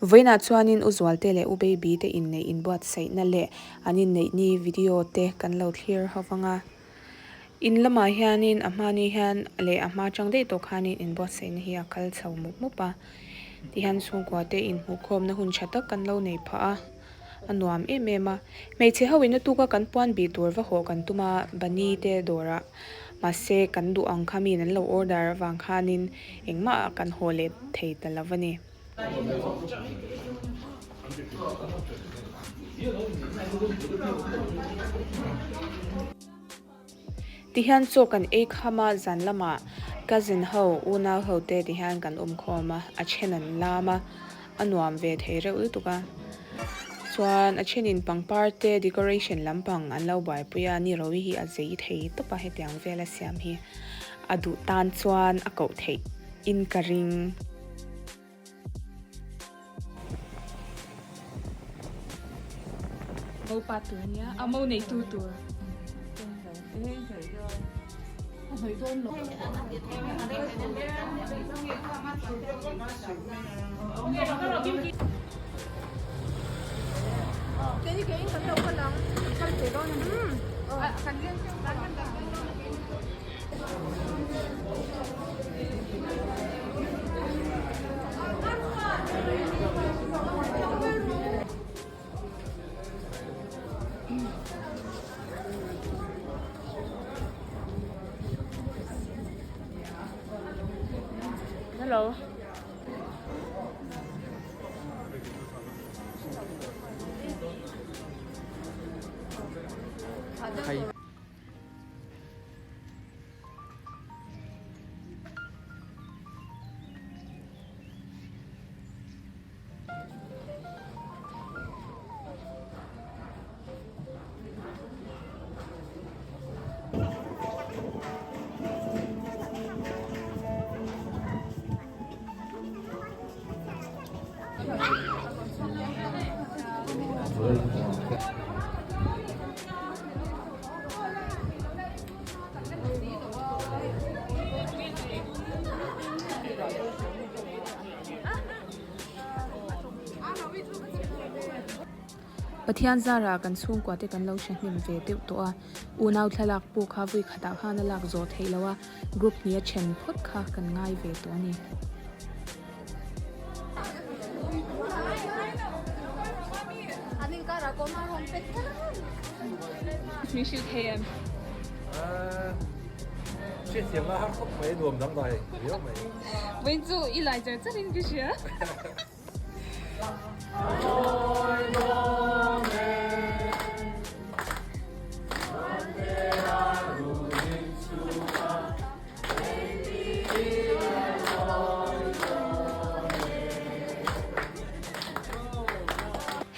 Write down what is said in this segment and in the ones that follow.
Vawiinah chuanin U Zualte leh U Baby te inneih inbuatsaihna leh an inneih ni video te kan lo thlir ho vang a. In lamah hianin a hmani hian leh a hma chang daih tawh khanin inbuatsaihna hi a kal chho mup mup a. Tihian chhungkua te inhmuhkhawmna hun tha tak kan lo nei phah a, a nuam em em a. Hmeichhe ho in a tuka kan puan bih tur va hawh kan tum a, Bunny te dawrah mahse kan duh ang kha miin an lo order avang khanin engmah kan haw leh thei ta lo a ni. Tihian chaw kan ei kham a, zan lamah cousin ho, unau ho te tihian kan awm khawm a, a then an lam a, a nuam ve thei reuh lutuk a. Chuan a thenin pangpar te decoration lampang an lo buaipui a, ni Rovi hi a zei thei tawp a hetiang vela siam hi a duh tan chuan a koh theih in ka ring. Mo pa tur nia a mo nei tu tur. Hello. Pathian zara kan chhungkua te kan lo hre hnem ve deuh tawh a, unau thlalak pawh kha vui khatah khan a lak zawh theih loh a, group hnih a then phawt kha kan ngai ve tawh a ni. Min hrilh thei em? Hriatthiam a har khawp mai, nuam dang dai riau mai. Vawiin chu i lai char char in ka hria.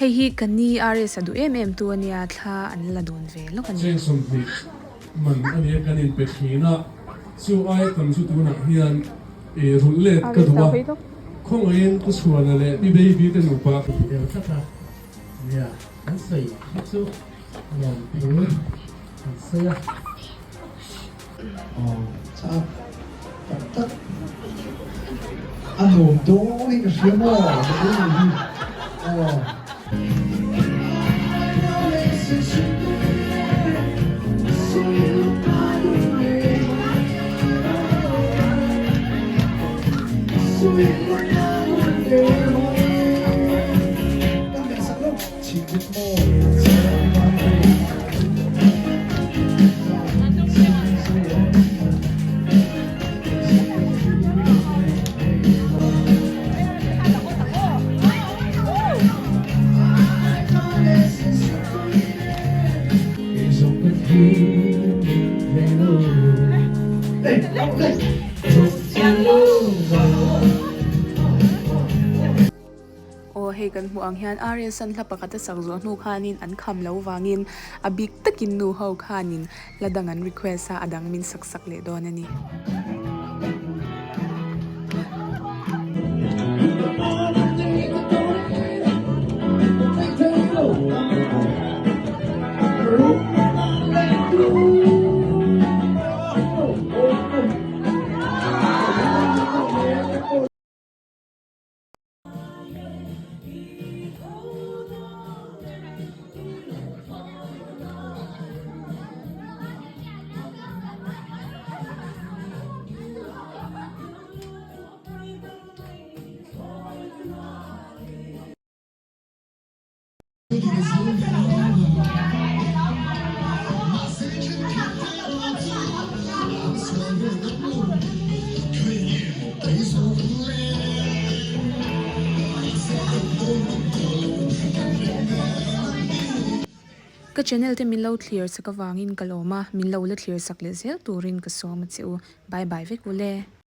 Hei hi ka ni RS a duh em em tu ania thla an la dawn ve lawk a ni. Cheng 20 man a nia kan inpe thin a, chu aia tam chu tunah hian rulh let ka duh a, khawngaihin Pu Chhuana leh Pi Baby te nupa. Ti deuh tlat a, nia an sawi hi chu lawmthu an sawi a. Aw chak tak tak a nuam dawn in ka hria maw ka duh ni hi aw. Aw hei kan hmuh ang hian RS an hla pakhat a sak zawh hnu khanin an kham lo vangin a bik takin nu ho khanin hla dang an request a, a dang min sak sak leh dawn a ni. Ka channel te min lo thlir sak avangin ka lawm a, min lo la thlir sak leh zel turin ka sawm a che u. Bye bye vek ule.